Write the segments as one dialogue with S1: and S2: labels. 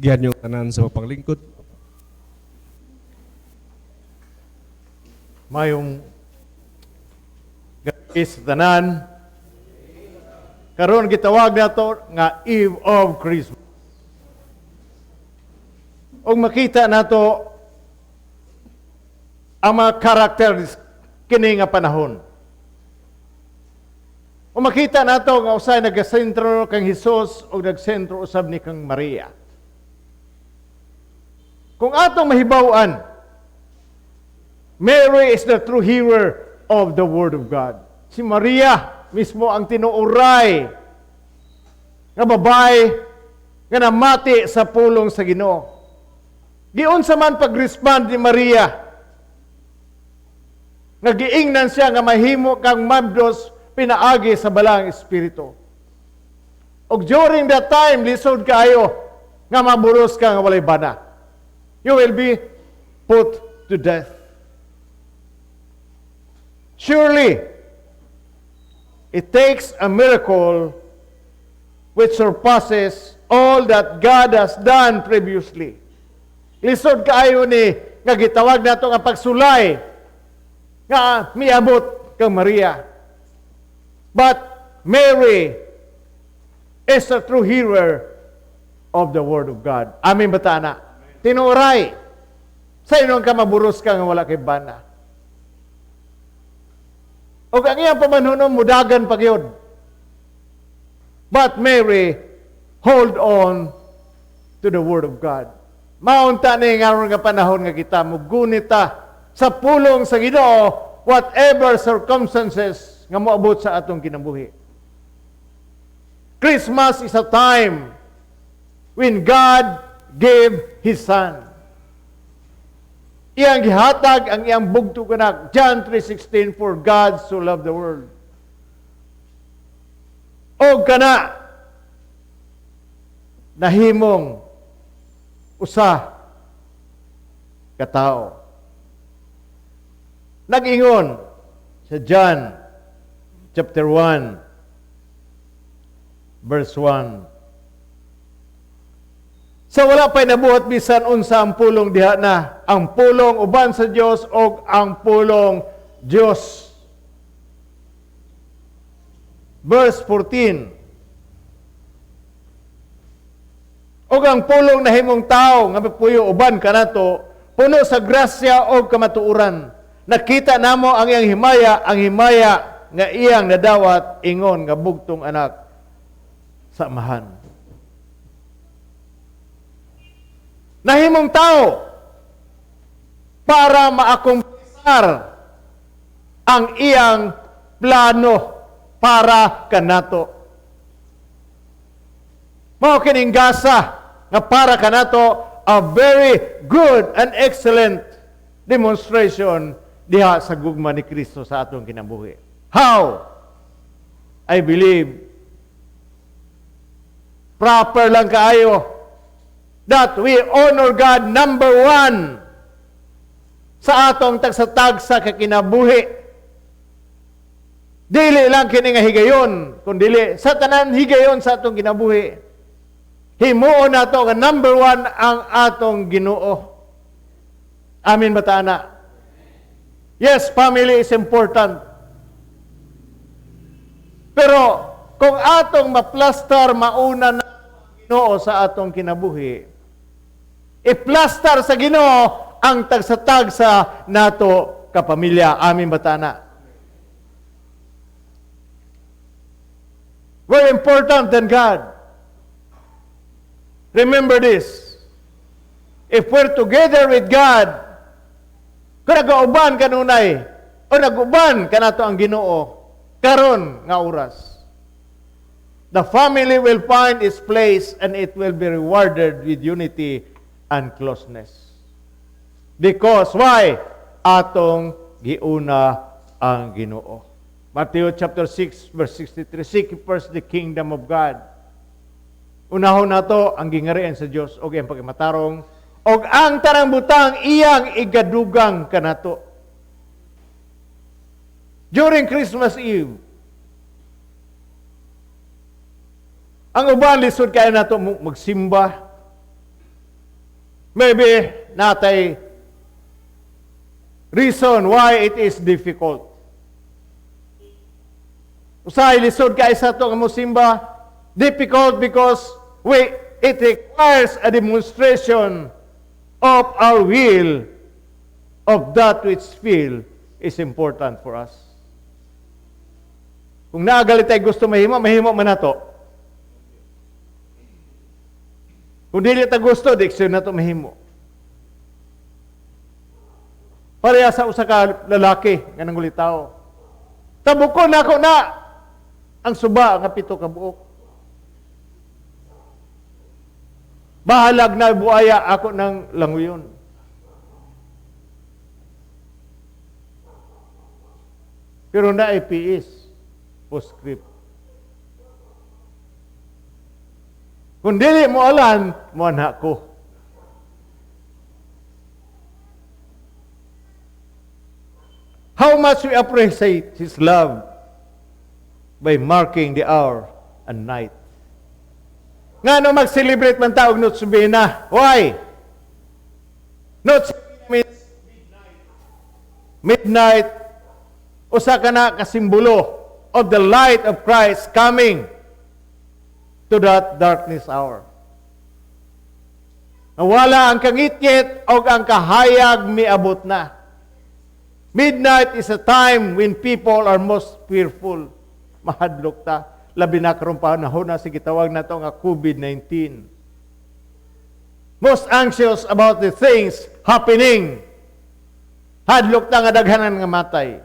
S1: Gihan niyo tanan sa paglingkod.
S2: Mayong gabi sa tanan. Karon gitawag nato nga Eve of Christmas. Ug makita nato ang mga karakter kini nga panahon. Ug makita nato nga usay nagasentro kang Hesus ug nagsentro usab ni kang Maria. Kung atong mahibaw-an, Mary is the true hearer of the Word of God. Si Maria mismo ang tinuuray nga babae nga namati sa pulong sa Ginoo. Giunsa man pag-respond ni Maria? Nga giingnan siya nga mahimo kang mabdos pinaagi sa Balaang Espiritu. Og during that time, lisod kaayo nga maburos ka nga walay bana. You will be put to death. Surely, it takes a miracle which surpasses all that God has done previously. Lisod kaayo ni nga gitawag nato nga pagsulay nga miabot kang Maria. But Mary is a true hearer of the Word of God. Amen ba ta na? Tinuray. Sa inong ka maburos ka nga wala kay bana. Og ang iyang pamanhunon mudagan pa gyud. But Mary hold on to the Word of God. Maunta ni nga nga panahon nga kita mugunita sa pulong sa Ginoo, whatever circumstances nga moabot sa atong kinabuhi. Christmas is a time when God gave His Son. Iyang gihatag ang iyang bugtong anak. John 3:16, "For God so loved the world." Og kana nahimong usa ka tao. Nag-ingon sa John chapter 1 verse 1. Sa wala pa'y nabuhat bisan unsa, ang Pulong diha na. Ang Pulong uban sa Dios og ang Pulong Dios. Verse 14. Og ang Pulong nahimong tao nga mipuyo uban kanato, puno sa grasya og kamatuoran. Nakita namo ang iyang himaya, ang himaya nga iyang nadawat ingon nga bugtong anak sa Amahan. Nahimong tao para maakumplisar ang iyang plano para kanato. Mao kining gasa nga para kanato, a very good and excellent demonstration diha sa gugma ni Kristo sa atong kinabuhi. How? I believe proper lang kaayo that we honor God number one sa atong tagsa-tagsa ka kinabuhi. Dili lang kini nga higayon, kun dili sa tanan higayon sa atong kinabuhi. Himuon nato nga number one ang atong Ginoo. Amen ba ta ana? Yes, family is important. Pero kung atong maplastar mauna na ang Ginoo sa atong kinabuhi, iplastar sa Ginoo ang tagsa-tagsa nato kapamilya. Amen ba ta ana? Very important than God. Remember this. If we're together with God, kung nag-uban kanunay, o nag-uban kanato ang Ginoo, karon nga oras, the family will find its place and it will be rewarded with unity and closeness. Because why? Atong giuna ang Ginoo. Matthew chapter 6 verse 63, "Seek first the kingdom of God." Unahon nato ang gingarian sa Dios og iyang pagmatarong, og ang tanang butang iyang igadugang kanato. During Christmas Eve, ang uban lisod kaya nato magsimba. Maybe naa tay reason why it is difficult. Usahay lisod kay sa ato nga mosimba, difficult because we it requires a demonstration of our will of that which feel is important for us. Kung naa gali tay gusto mahimo, mahimo man nato. Kung dili ta gusto, di na to mahimo. Pareha sa usa ka lalaki nga nangulitaw. "Tabukon nako na ang suba nga 7 ka buok. Bahalag na buaya ako ng languyon." Pero na PS, postscript. "Kung dili mo alan, mo anak ko." How much we appreciate His love by marking the hour and night. Ngano mag-celebrate man ta og Noche Buena? Why? Noche means midnight. Midnight, usa ka na kasimbolo of the light of Christ coming to that darkness hour. Nawala ang kangitngit o ang kahayag miabot na. Midnight is a time when people are most fearful. Mahadlok ta. Labi na karong panahon na sige tawag na to nga COVID-19. Most anxious about the things happening. Hadlok ta nga daghanan nga matay.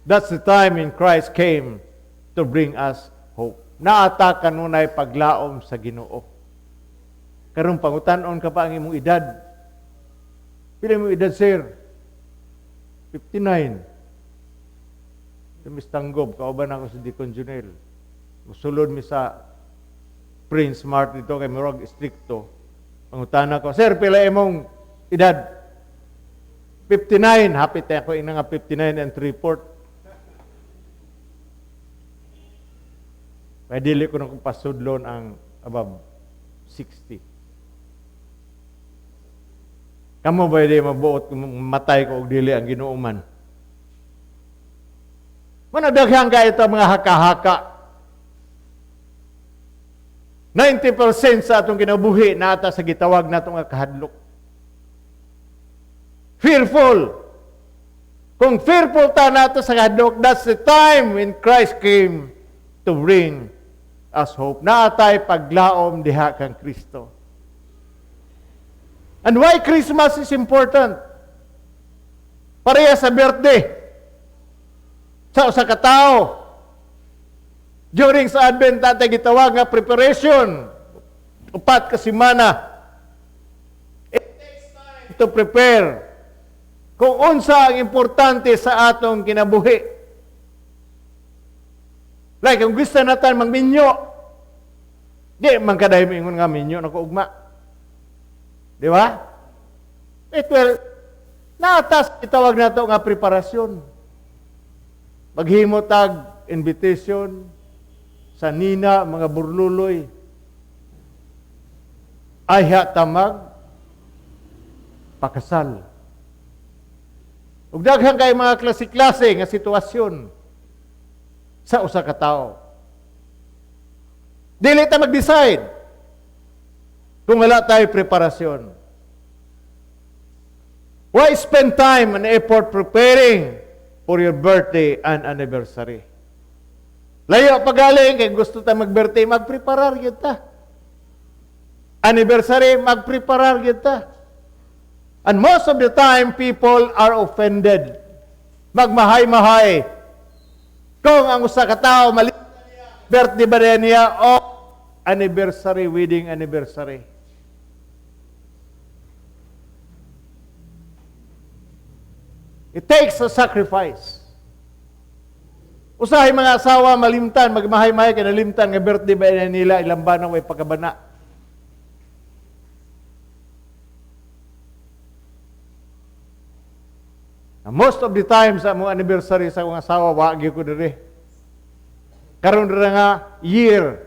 S2: That's the time when Christ came to bring us hope. Naa ta kanunay paglaom sa Ginoo. Karon pangutan-on ka pa ang imong edad. "Pila imong edad, sir?" "59." Si Miss Tanggob, kauban ako si Deacon Junel. Musulod mi sa Prince Mart dito kay murag stricto. Pangutana ko, "Sir, pila imong edad?" "59." Happy tayo ko ina nga 59 and 3/4. Kaya dili ko na kung pasudlon ang above 60. Kamo ba di mabuot kung matay ko og dili ang Ginoo man? Manadaghan ka ito mga haka-haka. 90% sa atong kinabuhi naa ta sa gitawag nato nga kahadlok. Fearful. Kung fearful ta nato sa kahadlok, that's the time when Christ came to bring us hope. Naa tay paglaom diha kang Kristo. And why Christmas is important? Pareha sa birthday sa usa ka tawo. During sa Advent naa tay gitawag nga preparation. 4 ka semana. It takes time to prepare. Kung unsa ang importante sa atong kinabuhi. Like, kung gusto natin magminyo, di man kaday moingon nga minyo na ko ugma. Di ba? It will, naa tas itawag nato nga preparasyon. Maghimo tag invitation sa nina, mga burluloy. Ayha tamag pakasal. Ug daghan kay mga klase-klase nga sitwasyon sa usa ka tawo. Dili ta mag-decide kung wala tayo preparasyon. Why spend time and effort preparing for your birthday and anniversary? Layo pa galing, kay gusto ta mag-birthday, magpreparar gyud ta. Anniversary, magpreparar gyud ta. And most of the time, people are offended. Magmahay-mahay. Kung ang usa ka tawo, mali birthday ba niya o anniversary, wedding anniversary. It takes a sacrifice. Usahay mga asawa malimtan, magmahay-mahay kay nalimtan nga birthday ba nila ilang bana way pagkabana. Now, most of the time sa among anniversary sa akong asawa, wa gyud ko diri. Karon ra nga year.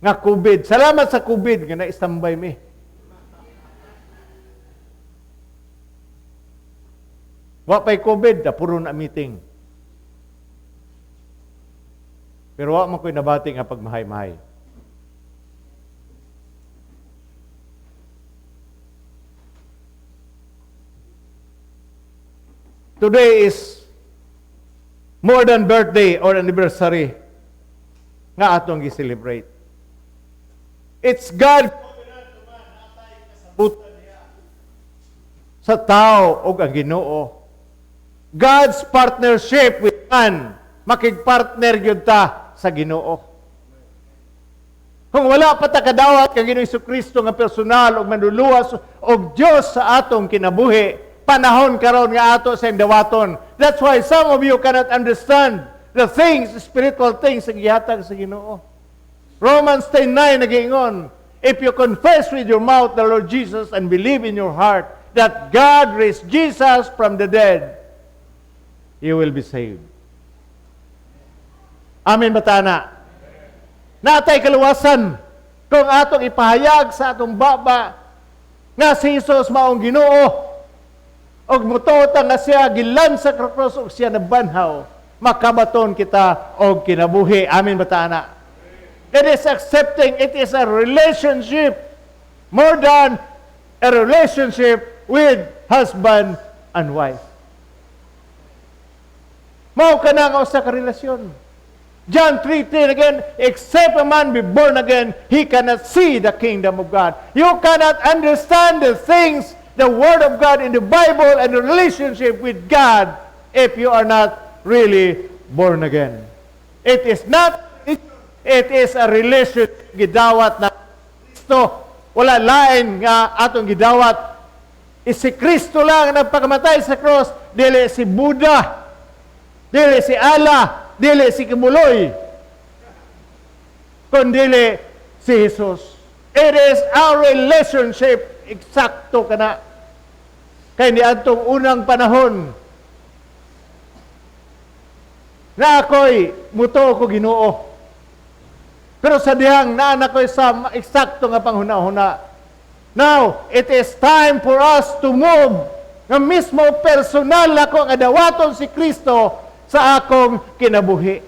S2: Nga COVID. Salamat sa COVID nga na-standby mi. Wa pa'y COVID, da puro na meeting. Pero wa man ko'y nabati nga pagmahay-mahay. Today is more than birthday or anniversary nga atong gi-celebrate. It's God sa tao og ang Ginoo. God's partnership with man. Makig-partner gyud ta sa Ginoo. Kung wala pa ta kadawat kang Ginoong Kristo nga personal og manluluwas og Dios sa atong kinabuhi, panahon karon nga ato sa dawaton. That's why some of you cannot understand the things, spiritual things ang gihatag sa Ginoo. Romans 10:9 nagiingon, "If you confess with your mouth the Lord Jesus and believe in your heart that God raised Jesus from the dead, you will be saved." Amen ba tana? Natay kaluwasan kung atong ipahayag sa atong baba nga si Jesus maong Ginoo og mutuo ta nga siya gilan sa krus ug siya nabanhaw, makabaton kita og kinabuhi. Amen ba tana? It is accepting, it is a relationship more than a relationship with husband and wife. Mao ka na nga usa ka relasyon. John 3:10 again, "Except a man be born again, he cannot see the kingdom of God." You cannot understand the things, the Word of God in the Bible and the relationship with God if you are not really born again. It is not, it is a relationship gidawat na Kristo. Wala lain nga atong gidawat. Si Kristo lang ang nagpakamatay sa cross, dili si Buddha, dili si Allah, dili si Kibuloy, kundili si Jesus. It is our relationship, eksakto ka na. Kay niadtong unang panahon, na ako'y mutuo ko Ginoo. Pero sa dihang naa na ko'y sa eksakto nga panghuna-huna. Now, it is time for us to move nga mismo personal ako nga dawaton si Kristo sa akong kinabuhi.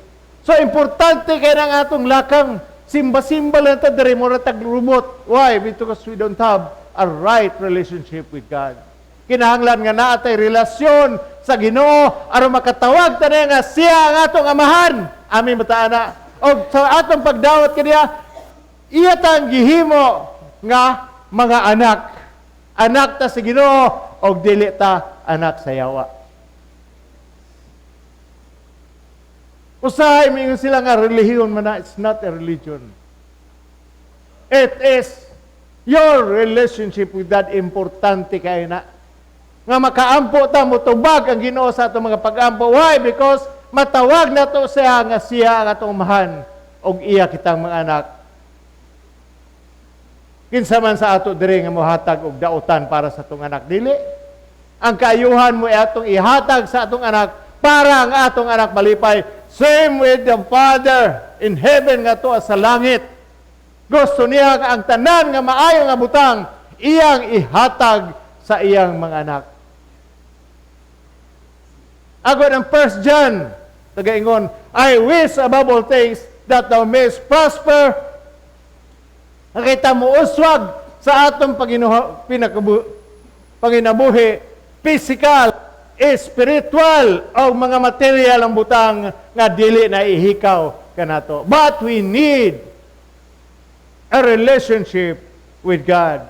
S2: So, importante kay nang atong lakang. Simba-simba lang ta diri mo tag robot. Why? Because we don't have a right relationship with God. Kinahanglan nga naa tay relasyon sa Ginoo aron makatawag ta niya nga siya ang atong amahan. Amen ba ta ana? Og sa atong pagdawat kaniya, iya tang gihimo nga mga anak. Anak ta sa Ginoo og dili ta anak sa yawa. Usahay mingon sila nga relihiyon man na, it's not a religion. It is your relationship with God, importante kay na. Nga makaampo ta, mutubag ang Ginoo sa atong mga pag-ampo. Why? Because matawag na to siya nga siya ang atong amahan og iya kitang mga anak. Kinsa man sa ato diri nga mohatag og dautan para sa atong anak, dili. Ang kaayuhan mo ay atong ihatag sa atong anak para ang atong anak malipay. Same with the Father in heaven nga tuwa sa langit. Gusto niya nga ang tanan nga maayo nga butang iyang ihatag sa iyang mga anak. Agod ang 1 John, tagaingon, "I wish above all things that thou mayest prosper." Nakita mo uswag sa atong panginabuhi, physical, spiritual, o mga material ang butang nga dili na ihikaw kanato. But we need a relationship with God.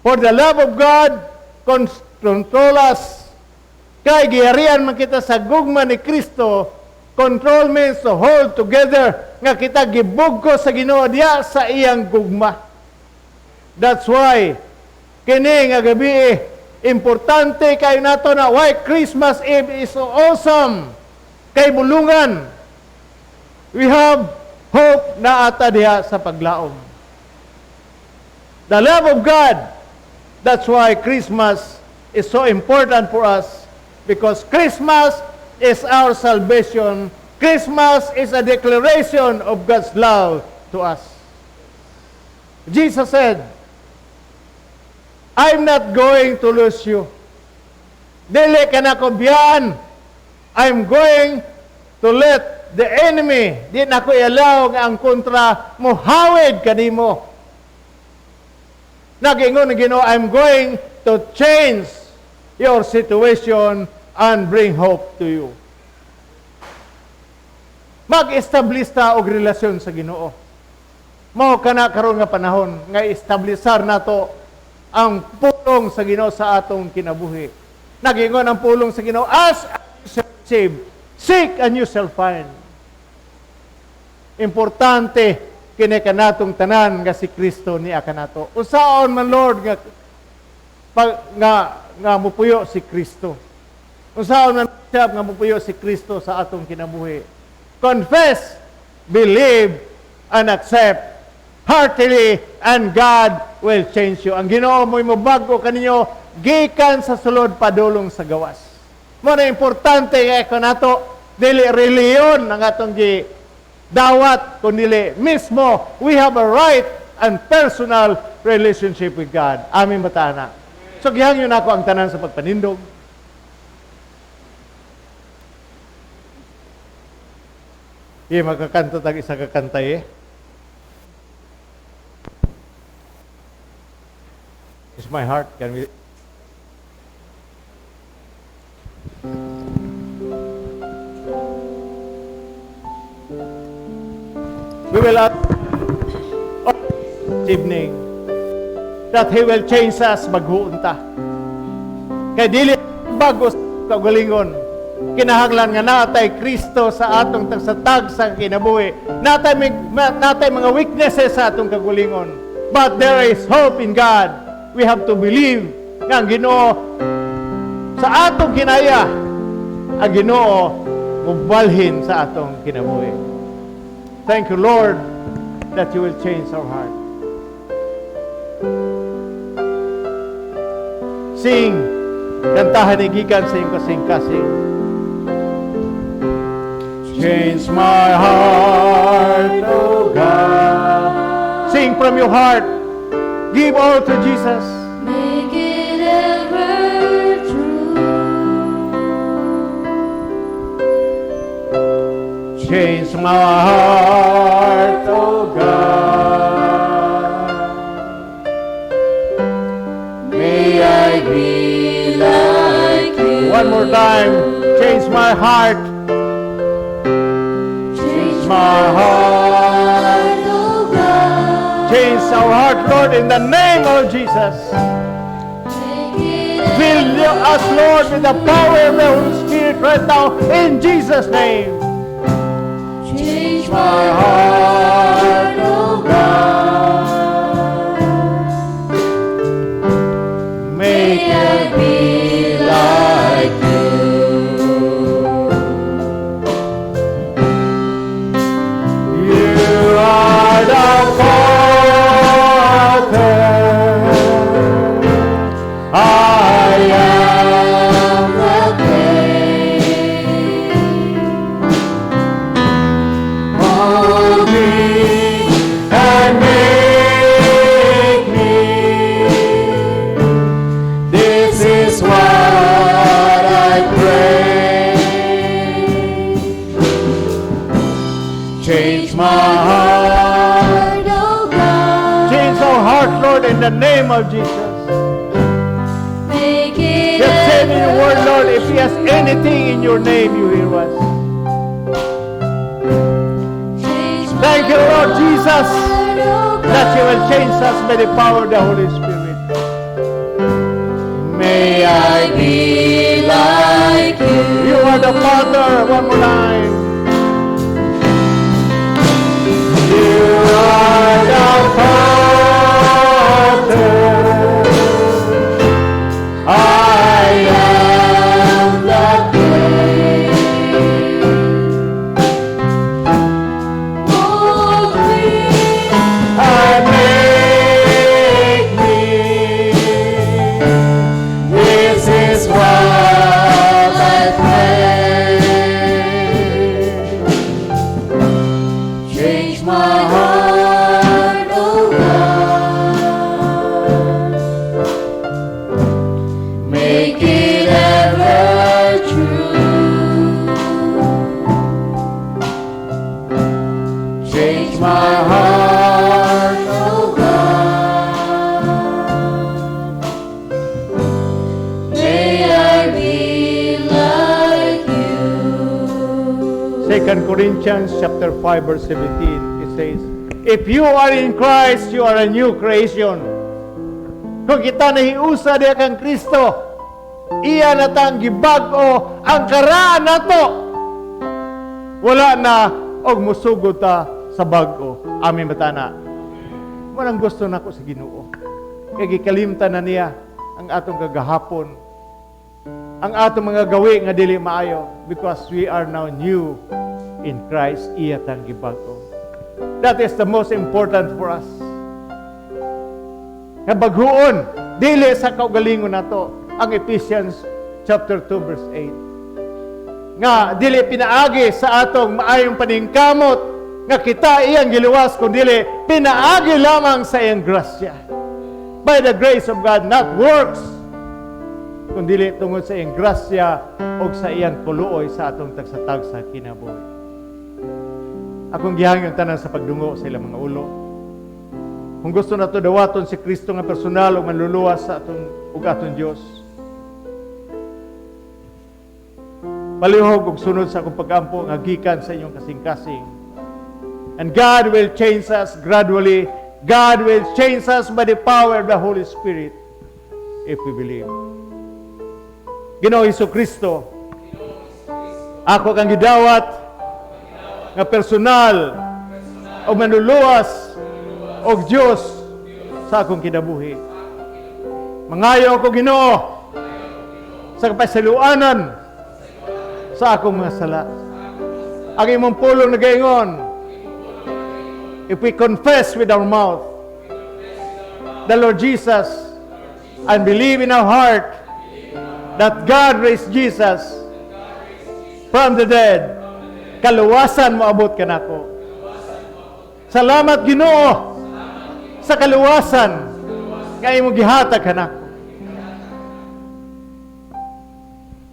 S2: For the love of God control us. Kay giharian man kita sa gugma ni Kristo. Control means to hold together, nga kita gibugko sa Ginoo diya sa iyang gugma. That's why kini nga gabi importante kayo nato na why Christmas Eve is so awesome. Kay bulungan. We have hope na ata diha sa paglaom. The love of God. That's why Christmas is so important for us, because Christmas is our salvation. Christmas is a declaration of God's love to us. Jesus said, "I'm not going to lose you." Dili ka nako biyaan. I'm going to let the enemy, di nako i-allow nga ang kontra mohawid kanimo. Nag-ingon ang Ginoo, "I'm going to change your situation and bring hope to you." Mag-establish ta og relasyon sa Ginoo. Mao kana karon nga panahon nga establisar nato ang pulong sa Ginoo sa atong kinabuhi. Nag-ingon ang pulong sa Ginoo, "Ask and you shall receive, seek and you shall find." Importante kini kanatong tanan nga si Kristo niya kanato. Unsaon man, Lord, nga pag, nga nga mupuyo si Kristo? Unsaon man siya nga mupuyo si Kristo sa atong kinabuhi? Confess, believe, and accept heartily, and God will change you. Ang Ginoo mo'y mobago kaninyo gikan sa sulod padulong sa gawas. Mao na importante kay kanato, dili reliyon ang atong gi dawat kundi mismo we have a right and personal relationship with God. Amen ba ta ana? So gihangyo nako ang tanan sa pagpanindog. Iya, magkakanto tag isa ka kanta eh. Is my heart. Can we? We will ask this evening that He will change us, bag-ohon ta. Kay dili bago sa kaugalingon. Kinahanglan nga natay Kristo sa atong tagsa-tag sa kinabuhi. Natay mga weaknesses sa atong kaugalingon. But there is hope in God. We have to believe nga ang Ginoo sa atong kinaya, ang Ginoo mubalhin sa atong kinabuhi. Thank you, Lord, that you will change our heart. Sing, kantahan ni gikan sa iyong kasing-kasing. Change my heart, oh God. Sing from your heart. Give all to Jesus.
S1: Make it ever true.
S2: Change my heart, oh God.
S1: May I be like you.
S2: One more time. Change my heart.
S1: Change
S2: my heart.
S1: Oh God.
S2: Change our heart, Lord, in the name of Jesus.
S1: Make it
S2: Fill us, Lord, with the power of the Holy Spirit right now, in Jesus' name.
S1: Change my heart, oh God.
S2: Make
S1: May I be like you.
S2: You are the potter, I am
S1: the clay.
S2: Mold me and make me. This is what I pray. Change my heart.
S1: Oh God.
S2: Change our heart, Lord, in the name of Jesus.
S1: Make it
S2: You have said in your word, Lord, if we ask
S1: ever
S2: anything in your name, you hear us.
S1: Change my
S2: Thank you, Lord Jesus,
S1: heart, oh
S2: that you will
S1: God.
S2: Change us by the power of the Holy Spirit.
S1: May I be like you.
S2: You are the potter. One more time. You are the potter. I am the clay.
S1: Mold me
S2: And make me. This is what I pray. 2 Corinthians chapter 5 verse 17, it says, "If you are in Christ, you are a new creation." Kung kita nahiusa diha kang Kristo, iya na tang gibag-o ang karaan nato. Wala na og musugod ta sa bag-o. Amen ba tana? Walang gusto nako sa Ginoo. Kay gikalimtan na niya ang atong kagahapon, ang atong mga gawi nga dili maayo, because we are now new in Christ, iya tang gibag-o. That is the most important for us. Nga baghuon, dili sa kaugalingon nato, ang Ephesians chapter 2 verse 8. Nga dili pinaagi sa atong maayong paningkamot nga kita iyang giluwas, kundi pinaagi lamang sa iyang grasya. By the grace of God, not works, kundi tungod sa iyang grasya o sa iyang kuluoy sa atong tagsa-tagsa kinabuhi. Akong gihangyo tanan sa pagdungo sa ilang mga ulo. Kung gusto nato dawaton si Kristo nga personal o manluluwas sa atong ug atong Dios, palihog og sunod sa akong pagampo nga gikan sa inyong kasing-kasing. And God will change us gradually. God will change us by the power of the Holy Spirit if we believe. Ginoo Hesus Kristo, ako kang gidawat nga personal o manluluwas og Dios sa akong kinabuhi. Mangayo ako, Ginoo, sa kapasayloanan sa akong mga sala. Ang imong pulong nagaingon, if we confess with our mouth the Lord Jesus and believe in our heart that God raised Jesus from the dead, kaluwasan moabot kanako. Salamat, Ginoo, sa kaluwasan nga imong gihatag kanako.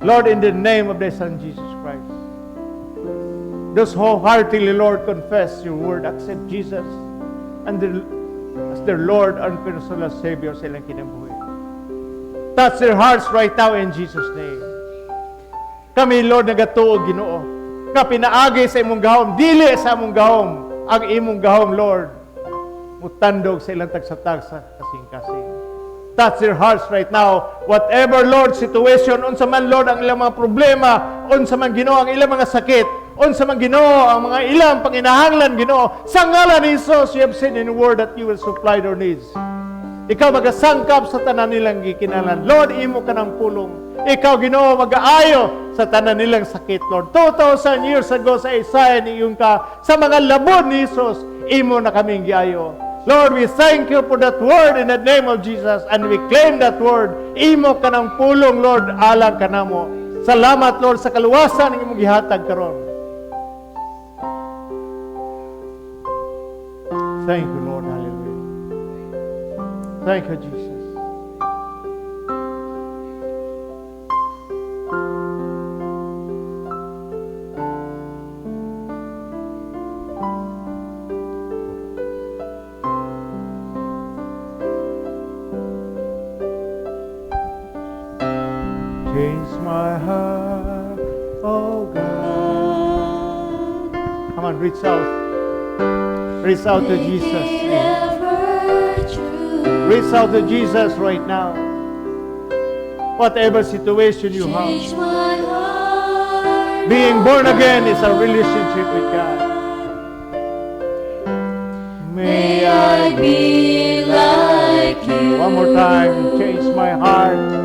S2: Lord, in the name of thy Son Jesus Christ, those who heartily, Lord, confess your word, accept Jesus as their Lord and personal Savior sa ilang kinabuhi. Touch their hearts right now in Jesus' name. Kami, Lord, nagatuo, Ginoo, nga pinaagi sa imong gahom, dili sa imong gahom, ang imong gahom, Lord, mutandog sa ilang tagsa-tagsa kasing-kasing. Touch their hearts right now. Whatever, Lord, situation, unsa man, Lord, ang ilang mga problema, unsa man, Ginoo, ang ilang mga sakit, unsa man, Ginoo, ang mga ilang panginahanglan, Ginoo, sa ngalan ni Jesus, you have said in your word that you will supply their needs. Ikaw magasangkap sa tanan nilang gikinahanglan. Lord, imo ka ng pulong. Ikaw, Ginoo, mag-aayo sa tanan nilang sakit, Lord. 2,000 years ago sa Isaiah niingon ka, sa mga labod ni Jesus, imo na kaming giayo. Lord, we thank you for that word in the name of Jesus, and we claim that word. Imo ka ng pulong, Lord, alang kanamo. Salamat, Lord, sa kaluwasan ng imong gihatag karon. Thank you, Lord. Hallelujah. Thank you, Jesus. Change my heart, oh God. Come on, reach out. Reach out to
S1: Make
S2: Jesus.
S1: it ever true.
S2: Reach out to Jesus right now. Whatever situation you have.
S1: Change my heart,
S2: Being
S1: oh
S2: born again is a
S1: God.
S2: relationship with God.
S1: May I be like you.
S2: One more time. Change my heart.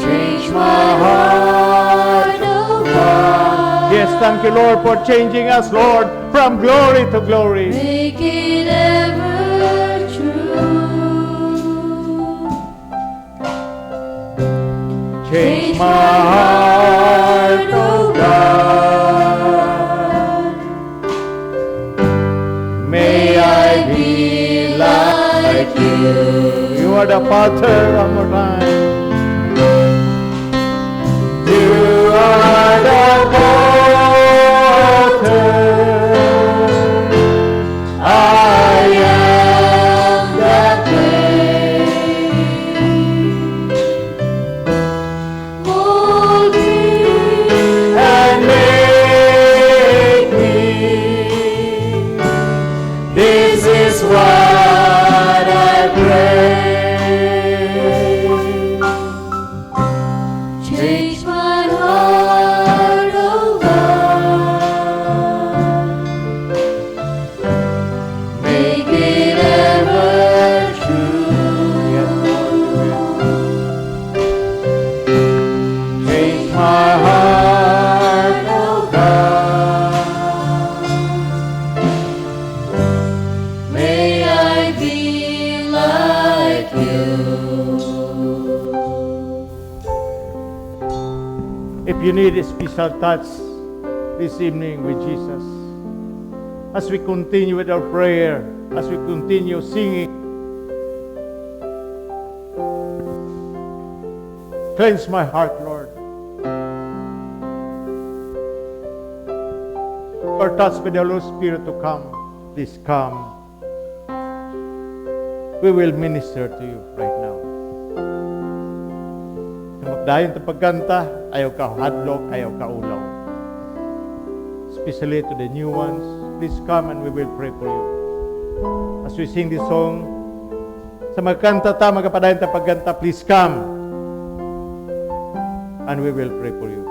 S1: Change my heart, oh God.
S2: Yes, thank you, Lord, for changing us, Lord, from glory to glory.
S1: Make it ever true.
S2: Change my heart, oh God. May I be like you. You are the potter, one more time. You are the potter. I am the clay.
S1: Mold me
S2: And make
S1: is what I pray. Change my heart, oh God. Make it ever true.
S2: Yes, Lord. Change my heart, oh God.
S1: May I be like you.
S2: If you need a special touch this evening with Jesus, as we continue with our prayer, as we continue singing, cleanse my heart, Lord. Or touched by the Holy Spirit to come, please come. We will minister to you right now. Dayon ta pagkanta, ayaw ka hadlok, ayaw ka ulaw. Especially to the new ones, please come and we will pray for you. As we sing this song, sa magkanta ta, magapadayon ta pagkanta, please come and we will pray for you.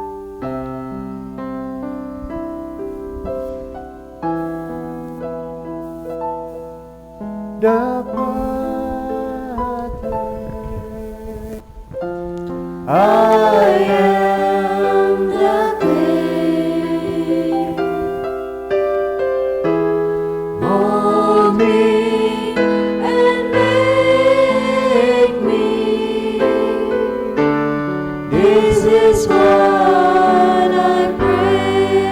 S2: The potter,
S1: I am the clay. Mold me and make me. This is what I pray.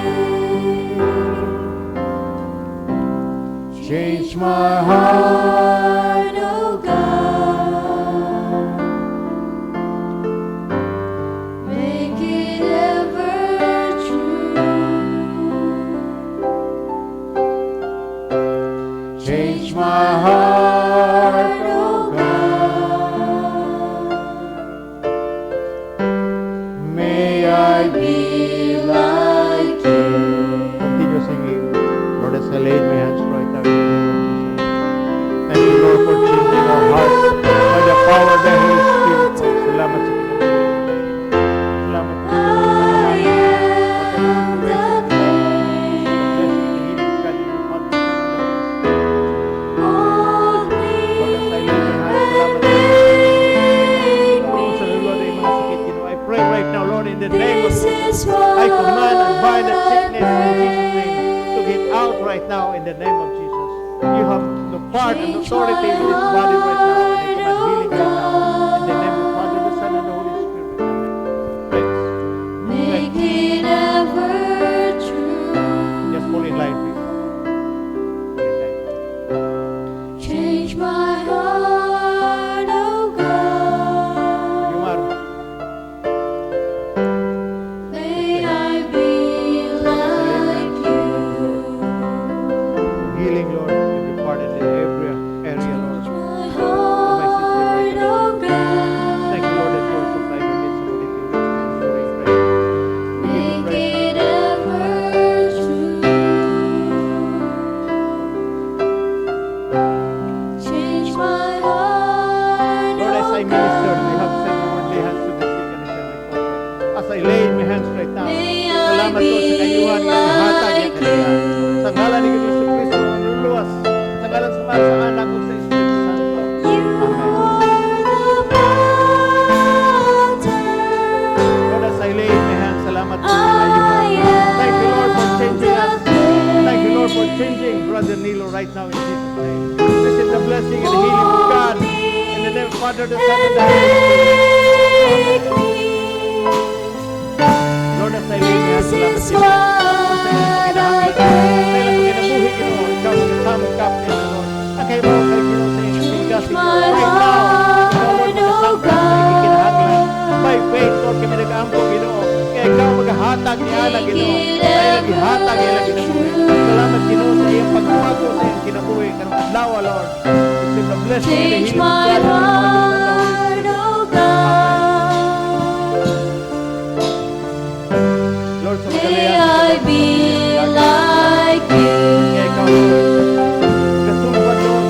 S2: Change my heart,
S1: Heart, oh God. Make it ever true.
S2: Change my heart,
S1: oh God.
S2: May I
S1: Be like you.
S2: Continue singing. Lord, as I lay my hands right now in the name of Jesus. Thank you, Lord, for changing our heart by the power of the Holy Spirit. Salamat sa kinabuhi. Salamat po.
S1: I am the clay. Mold me and make me.
S2: I pray right now, Lord, in the name of
S1: This
S2: Jesus.
S1: is what
S2: I command and bind that sickness in Jesus' name to get out right now in the name of Jesus. You have the part and
S1: Change
S2: authority
S1: my
S2: in this body right now. And I command
S1: heart,
S2: healing right now. In the name of the Father, the Son, and the Holy Spirit. Amen. Thanks.
S1: Make it ever true.
S2: Just fall in line, please. Fall in line.
S1: Change my heart, oh God.
S2: Yumar.
S1: May I be like you.
S2: Healing, Lord, every part and every area, Lord.
S1: Change my heart, oh God.
S2: Thank you, Lord, that you supply their needs according to your riches and glory in Christ. We give you
S1: Make
S2: praise.
S1: it ever true. Change my heart,
S2: Lord, as
S1: oh
S2: I minister, they have
S1: God.
S2: said the word, lay hands to the sick and they shall recover. As I lay my hands right now,
S1: May I
S2: salamat, Lord, sa
S1: be
S2: kayuhan nga gihatag niya
S1: like
S2: kanila.
S1: you.
S2: Sa ngalan ni Jesu Kristo ang luluwas, sa ngalan sa Ama, sa Anak ug sa Espiritu Santo.
S1: You
S2: Amen.
S1: are the potter.
S2: Lord, as I lay my hands, salamat po sa
S1: I
S2: kayuhan. Thank you, Lord, for
S1: am
S2: changing
S1: the
S2: us. Thank you, Lord, for changing Brother Nilo right now in Jesus' name. Receive the blessing and the healing of God. In the name of the Father, the Son, and the Holy Spirit.
S1: Make me.
S2: Lord, as I lay my hands,
S1: This
S2: salamat
S1: is
S2: sa iyo. Sa iyong
S1: what I
S2: pakinahanglan. Sa iyong
S1: pray.
S2: pagkinabuhi, Ginoo, ikaw ang kasamkap niya, Lord. Ang kahibaw kay Ginoo sa iyong
S1: Change
S2: sigasig,
S1: my
S2: Lord. Right now, ikaw, Lord,
S1: heart, oh
S2: magasamkap sa iyong kinahanglan. By
S1: God.
S2: faith, Lord, kami nag-aampo, Ginoo. Kaya ikaw magahatag ni Ana,
S1: Make
S2: Ginoo.
S1: it
S2: Sa iyong gihatag,
S1: ever
S2: iyang kinabuhi.
S1: true.
S2: Salamat, Ginoo, sa iyong pagbago sa iyong kinabuhi. Karong adlaw, Lord. Receive the blessing and the
S1: Change
S2: healing of
S1: my
S2: God in the name of the Father, the Son, and the Holy
S1: heart,
S2: Spirit.
S1: oh God.
S2: Lord, sa
S1: May
S2: magalayan,
S1: I be like you.
S2: Kaya ikaw, Lord, kasumbat, Lord,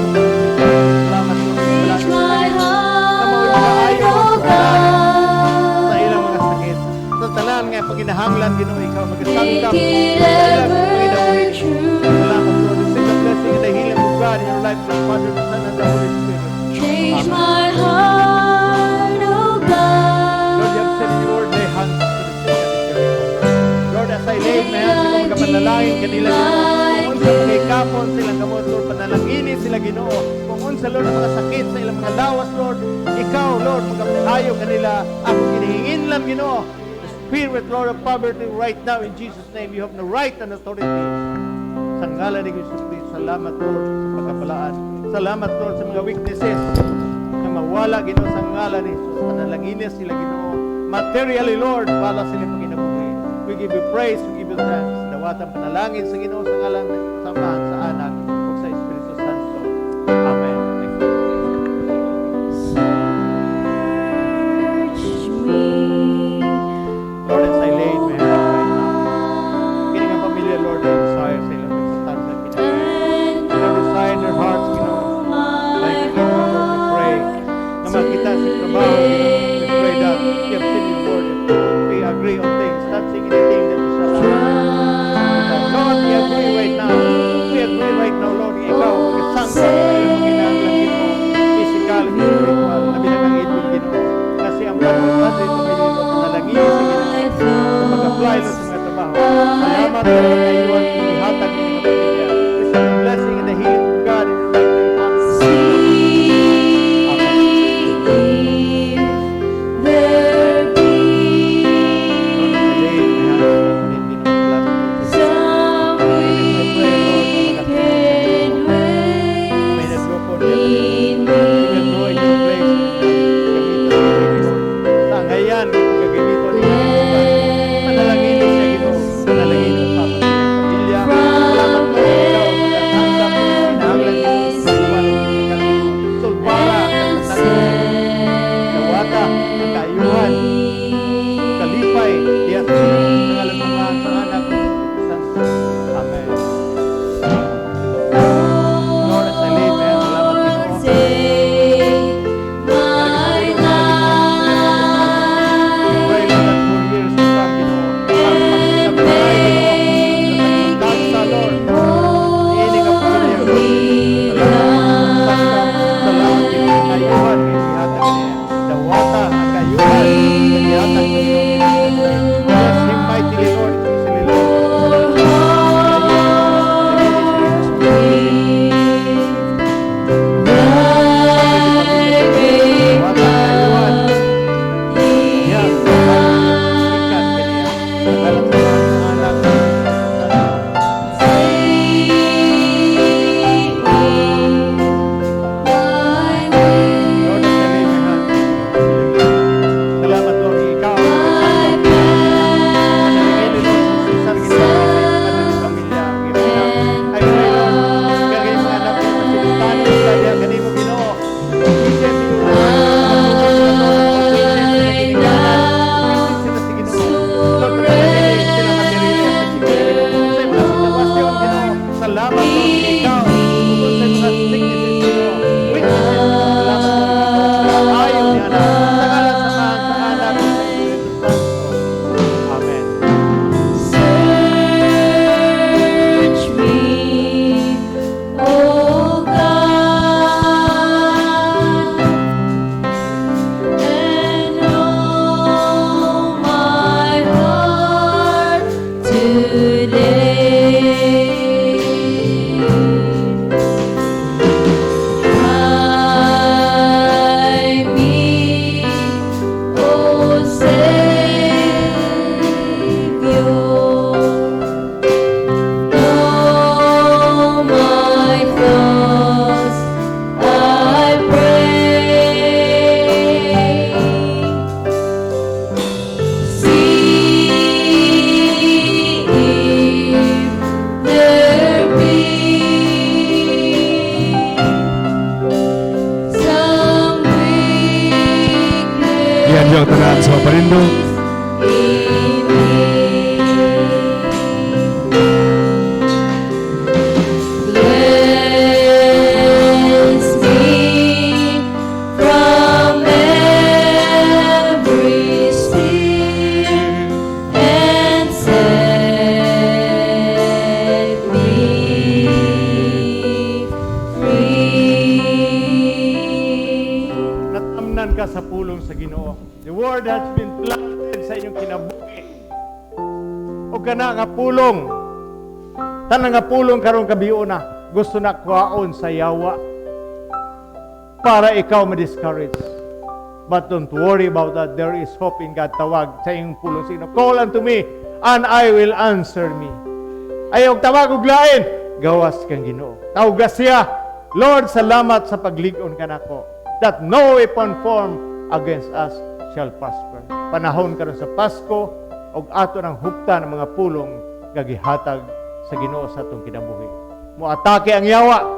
S2: God in your life, the Father, the Son, and the Holy Spirit.
S1: Change
S2: Amen.
S1: My heart, oh
S2: Lord, you have
S1: God.
S2: said in your word, "Lay hands to the sick and they shall recover." Lord, as I lay my hands, ikaw magapanalangin kanila, Ginoo. Kung unsa mga ikapon sa ilang kamot, Lord, panalangini sila, Ginoo. Kung unsa, Lord, ang mga sakit sa ilang mga lawas, Lord, ikaw, Lord, magaayo kanila. Ako kinahingin lang, Ginoo. The spirit, Lord, of poverty right now in Jesus' name, you have no right and authority. Sa ngalan ni Jesus Christ, salamat, Lord, sa pagkapalaan. Salamat, Lord, sa mga weaknesses na mawala, Ginoo, sa ngalan ni Jesus. Panalangin sila, Ginoo. Materially, Lord, para sila pagkinabuhi. We give you praise, we give you thanks. Dawatan panalangin sa Ginoo sa ngalan sa Amahan, sa Anak, ug sa Espiritu Santo. Amen. Thank you.
S1: Search me,
S2: Lord, as I lay my hands right now, kini nga pamilya, Lord, ay desire sa ilang kasatan sa kinabuhi.
S1: And
S2: They desire in their hearts, Ginoo.
S1: my
S2: Like Lord, we pray na makita sa trabaho, Ginoo. We pray that you have seen your word. If we agree on things, touching anything that we shall ask. Lord, we agree right now. We agree right now, Lord, nga ikaw magasangkot sa iyong mga kinahanglan, Ginoo. Physical and spiritual, labi na kang Edwin, Ginoo. Kasi ang Padre, Pamilya, Lord, panalangin sa Ginoo sa pag-apply, Lord, sa mga trabaho. Salamat sa pagkayuan ihatag ini nga pamilya. Receive the blessing and the healing of God in your life, dear Father. Amen.
S1: If there be
S2: Lord, as I lay my hands on Ginoo, salamat, Lord.
S1: Some wicked
S2: May
S1: ways
S2: naglupo niya.
S1: In
S2: You will grow in your place. Gamiton ni Lord. Sa ngayan, gagamiton ni Ginoo. Manalangin siya, Ginoo. Manalangin ang Papa sa iyang pamilya. Salamat, Lord, ikaw ang magatanggap ng kinahanglan, Ginoo. Spiritual ug physical, Ginoo. Sulbara ang kasatan. Dawata ang kaayuhan. Kalipay diya sa Ginoo. Sa ngalan ng Ama, sa Anak, ug sa Espiritu Santo. Amen. Lord, as I lay my hands, salamat, Ginoo.
S1: Take my
S2: We pray,
S1: life
S2: Lord, that for years to come, Ginoo, ang pagkinabuhay, Ginoo, sa pagdagsa, Lord, niini nga pamilya. Salamat, sangkap, salamat, Ginoo, kaayuhan nga gihatag niya. Dawata ang kaayuhan nga gihatag sa Ginoo. Bless him mightily, Lord, especially, Lord. Dawata ang kaayuhan. Yes, ikan kaniya. Sa ngalan sa Ama, sa Anak, sa Espiritu Santo. Lord, as I lay my hands, salamat, Lord, ikaw ang magsangkap. Panalangin, Lord, si Cesar, Ginoo, sa iyong pamilya, ang iyong anak. I pray, Lord, kay mga anak mo, pasilutan sila diya kanimo, Ginoo. Obedient to your word. Matubang sila, Lord. Obedient sila ginikanan. Obedient sila sa Ginoo. Lord, panalangin sila materially at physically, Ginoo. Sa mga sitwasyon, Ginoo, salamat, Lord, ikaw. Tungkol sa mga sicknesses, Ginoo, weaknesses, salamat, Lord, ikaw. Ayo niya na. Sa ngalan sa Amahan, sa Anak, ug sa Espiritu Santo. Amen.
S1: Search me, O God, and know my heart today. Try me, O Savior. Know my thoughts, I pray. See if there be some wicked
S3: Giadyo ang tanan sa maparindot.
S1: In me. Cleanse me from every sin and set me free.
S2: ka sa pulong sa Ginoo. The word has been planted sa inyong kinabuhi. O kana nga pulong, tanan nga pulong karong gabiuna, gusto na kuhaon sa yawa para ikaw ma-discourage. But don't worry about that. There is hope in God. Tawag sa iyong pulong sa Ginoo. "Call unto me, and I will answer me." Ayaw tawag og lain, gawas kang Ginoo. Tawag siya. Lord, salamat sa paglig-on kanako. That no weapon formed against us shall prosper. Panahon karon sa Pasko og ato nang huptan ang mga pulong nga gihatag sa Ginoo sa atong kinabuhi. Moatake ang yawa,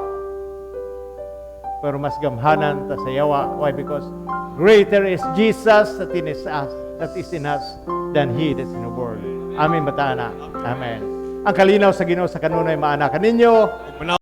S2: pero mas gamhanan ta sa yawa. Why? Because greater is Jesus that is in us than he that's in the world. Amen ba ta ana? Amen. Ang kalinaw sa Ginoo sa kanunay maana kaninyo.
S3: Manaw